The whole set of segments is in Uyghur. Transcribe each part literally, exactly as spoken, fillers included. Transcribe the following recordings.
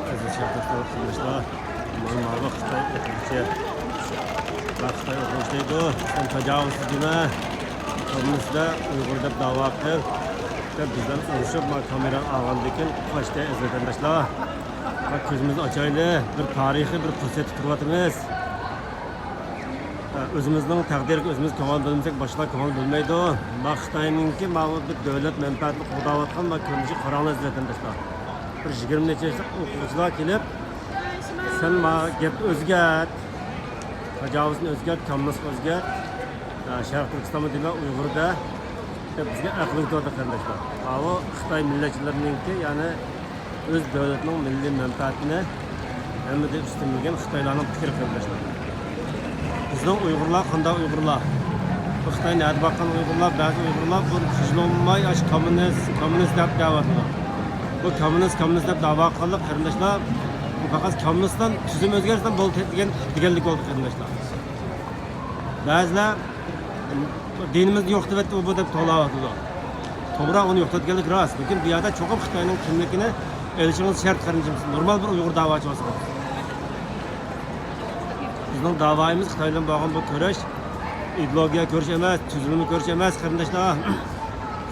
ئەزىز شەرقىي قېرىنداشلار، مانا ماۋۇ خىتاي ئوقۇغۇچى. ۋە خىتاي ئوقۇغۇچى دەيدۇ، سەن تاجاۋۇزچى دېمە. كوممۇنىستلار ئۇيغۇر دەپ داۋا قىل دەپ بىزدىن ئۇرۇشۇپ، مانا كامېرا ئالغاندىن كېيىن قاچتى ئەزىز ۋەتەنداشلار. ۋە كۆزىمىزنى ئاچايلى، بىر تارىخىي بىر پۇرسەتتە تۇرۇۋاتىمىز. ئۆزىمىزنىڭ تەقدىرىگە ئۆزىمىز كۆڭۈل بۆلمىسەك، باشقىلار كۆڭۈل بۆلمەيدۇ. ما خىتاينىڭكى ماۋۇ بىر دۆلەت مەنپەئەتىنى قوغداۋاتقان ما كۆرۈنۈشى قاراڭلار ئەزىز ۋەتەنداشلار. بىر يىگىرمە نەچچە ياشلىق ئوقۇغۇچىلار كېلىپ، سەن ما گەپنى ئۆزگەرت، تاجاۋۇزنى ئۆزگەرت، كوممۇنىستنى ئۆزگەرت، شەرقىي تۈركىستانمۇ دېمە، ئۇيغۇر دە، دەپ بىزگە ئەقىل ئۆگىتىۋاتىدۇ قېرىنداشلار. ماۋۇ خىتاي مىللەتچىلىرىنىڭكى، يەنى ئۆز دۆلىتىنىڭ مىللىي مەنپەئەتىنى ھەممىدىن ئۈستۈن بىلگەن خىتايلارنىڭ پىكرى قېرىنداشلار. بىزنىڭ ئۇيغۇرلار قانداق ئۇيغۇرلار؟ بۇ خىتاي نەدە باققان ئۇيغۇرلار، بەزى ئۇيغۇرلار بۇ خىجىللانماي ئاشۇ كوممۇنىست، كوممۇنىست دەپ دەۋاتىدۇ. بۇ كوممۇنىست، كوممۇنىست دەپ دەۋا قىلغانلىق قېرىنداشلار، بۇ پەقەت كوممۇنىستتىن تۈزۈم ئۆزگەرسىلا بولدى دېگەن، دېگەنلىك بولدى قېرىنداشلار. بەزىلەر دىنىمىزنى يوقىتىۋەتتى ئۇ بۇ دەپ توۋلاۋاتىدۇ. توغرا، ئۇنى يوقىتىۋەتكەنلىك راست. لېكىن بۇ يەردە چوقۇم خىتاينىڭ كىملىكىنى ئېلىشىڭىز شەرت قېرىندىشىم. نورمال بىر ئۇيغۇر داۋاچى بولسىڭىز. بىزنىڭ داۋايىمىز خىتاي بىلەن بولغان بۇ كۈرەش ئىدېئولوگىيە كۈرەش ئەمەس، تۈزۈلمە كۈرەش ئەمەس قېرىنداشلار.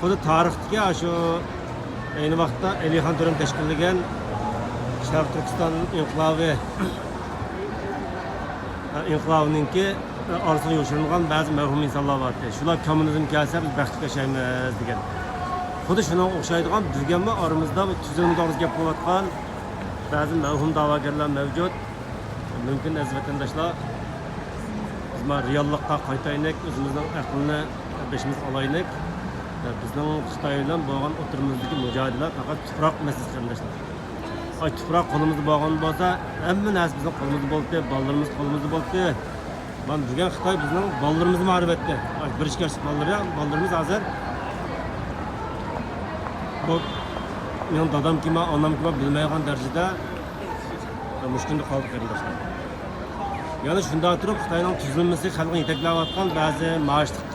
خۇددى تارىختىكى ئاشۇ ئەينى ۋاقىتتا ئەلىخان تۆرەم تەشكىللىگەن شەرقىي تۈركىستان ئىنقىلابى، ئىنقىلابىنىڭكى ئارىسىغا يوشۇرۇنغان بەزى مەۋھۇم ئىنسانلار بارتى. شۇلار كوممۇنىزم كەلسە بىز بەختلىك ياشايمىز دېگەن. خۇددى شۇنىڭغا ئوخشايدىغان بۈگۈنمۇ ئارىمىزدا بۇ تۈزۈلمە توغرىسىدا گەپ قىلىۋاتقان بەزى مەۋھۇم داۋاگەرلەر مەۋجۇت. مۇمكىن ئەزىز ۋەتەنداشلار، بىز مانا رېئاللىققا قايتايلىق، ئۆزىمىزنىڭ ئەقلىنى بېشىمىزغا ئالايلىق. بىزنىڭ خىتاي بىلەن بولغان ئوتتۇرىمىزدىكى مۇجادىلە پەقەت تۇپراق مەسىلىسى قېرىنداشلار. ئاي، تۇپراق قولىمىزدا بولغان بولسا، ھەممە نەرسە بىزنىڭ قولىمىزدا بولاتتى، بالىلىرىمىز قولىمىزدا بولاتتى. مانا بۈگۈن خىتاي بىزنىڭ بالىلىرىمىزنى ماغلۇپ ئەتتى. ئاي، بىر ئىككى ياشلىق بالىلىرى، بالىلىرىمىز ھازىر بۇ مېنىڭ دادامكىما، ئانامكىما بىلمەيدىغان دەرىجىدە مۇشۇ كۈندە قالدى قېرىنداشلار. يەنە شۇنداق تۇرۇپ خىتاينىڭ تۈزۈلمىسى خەلقنى يېتەكلەۋاتقان بەزى مائاشلىق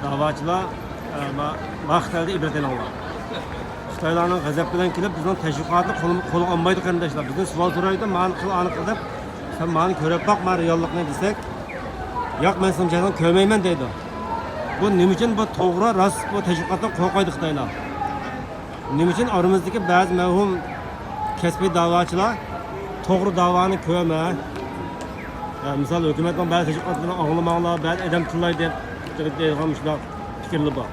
داۋاچىلار، ئە، ما-، ما خىتايدا ئىبرەت ئېلىڭلار. خىتايلارنىڭ غەزەپ بىلەن كېلىپ بىزنىڭ تەشۋىقاتنى قول-، قولغا ئالمايدۇ قېرىنداشلار. بىزدىن سوئال سورايدۇ، مانى قىل، ئانى قىل دەپ. سەن مانى كۆرۈپ باق، مانا رېئاللىقنى دېسەك، ياق، مەن سېنىڭ جەزاڭنى كۆرمەيمەن دەيدۇ. بۇ نېمە ئۈچۈن بۇ توغرا، راست بۇ تەشۋىقاتتىن قورقايدۇ خىتايلار؟ نېمە ئۈچۈن ئارىمىزدىكى بەزى مەۋھۇم كەسپىي داۋاچىلار توغرا داۋانى كۆرمە، يا، مىسال، ھۆكۈمەتنىڭ بەزى تەشۋىقاتلىرىنى ئاڭلىماڭلار، بەزى ئادەم تىللايدۇ دەپ دەيدىغان مۇشۇنداق پىكىرلەر بار.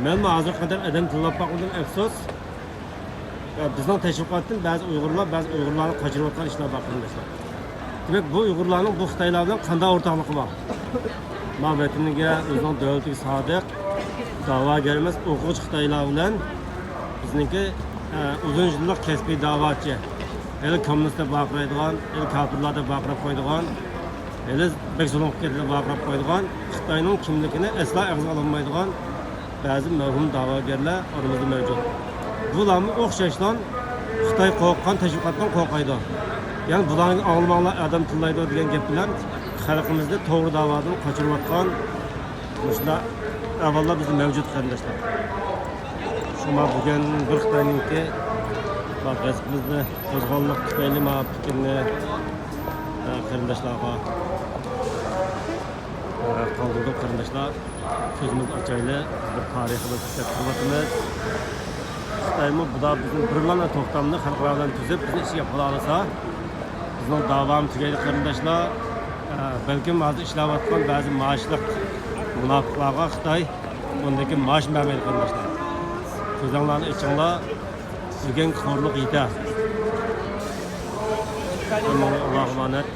مەنمۇ ھازىرغا قەدەر ئادەم تىللاپ باقمىدىم، ئەپسۇس. يا، بىزنىڭ تەشۋىقاتتىن بەزى ئۇيغۇرلار، بەزى ئۇيغۇرلارنى قاچۇرۇۋاتقان ئىشلار بار قېرىنداشلار. دېمەك، بۇ ئۇيغۇرلارنىڭ بۇ خىتايلار بىلەن قانداق ئورتاقلىقى بار؟ ما ۋەتىنىگە، ئۆزىنىڭ دۆلىتىگە سادىق، داۋاگەر ئەمەس، ئوقۇغۇچى خىتايلار بىلەن بىزنىڭكى، ئە، ئۇزۇن يىللىق كەسپىي داۋاچى، ھېلى كوممۇنىست دەپ ۋارقىرايدىغان، ھېلى كاپىرلار دەپ ۋارقىراپ قويىدىغان، ھېلى بەك زۇلۇم قىلىپ كەتتى دەپ ۋارقىراپ قويىدىغان، خىتاينىڭ كىملىكىنى ئەسلا ئېغىزغا ئالالمايدىغان بەزى مەۋھۇم داۋاگەرلەر ئارىمىزدا مەۋجۇت. بۇلارمۇ ئوخشاشلا خىتاي قورققان تەشۋىقاتتىن قورقايدۇ. يەنى بۇلارنى ئاڭلىماڭلار، ئادەم تىللايدۇ دېگەن گەپ بىلەن خەلقىمىزنى توغرا داۋادىن قاچۇرۇۋاتقان مۇشۇنداق ئەھۋاللار بىزدە مەۋجۇت قېرىنداشلار. شۇڭا بۈگۈن بىر خىتاينىڭكى غەزىپىمىزنى قوزغاللىق تۈپەيلى ما پىكىرنى، ئە، قېرىنداشلارغا، ئە، قالدۇردۇق قېرىنداشلار. كۆزىمىزنى ئاچايلى، بىز بىر تارىخىي بىر پۇرسەت قىلىۋاتىمىز. خىتايمۇ بۇدا بىزنىڭ بىرلا توختامنى خەلقئارا بىلەن تۈزۈپ، بىزنى ئىچىگە ئاپىلاۋالسا، بىزنىڭ داۋامىز تۈگەيدۇ قېرىنداشلار. ئە، بەلكىم ھازىر ئىشلەۋاتقان بەزى مائاشلىق مۇناپىقلارغا خىتاي ئۇندىن كېيىن مائاش بەرمەيدۇ قېرىنداشلار. كۆزۈڭلارنى ئېچىڭلار، بۈگۈنكى خورلۇق يېتەر. ھەممىڭلار ئاللاغا ئامانەت.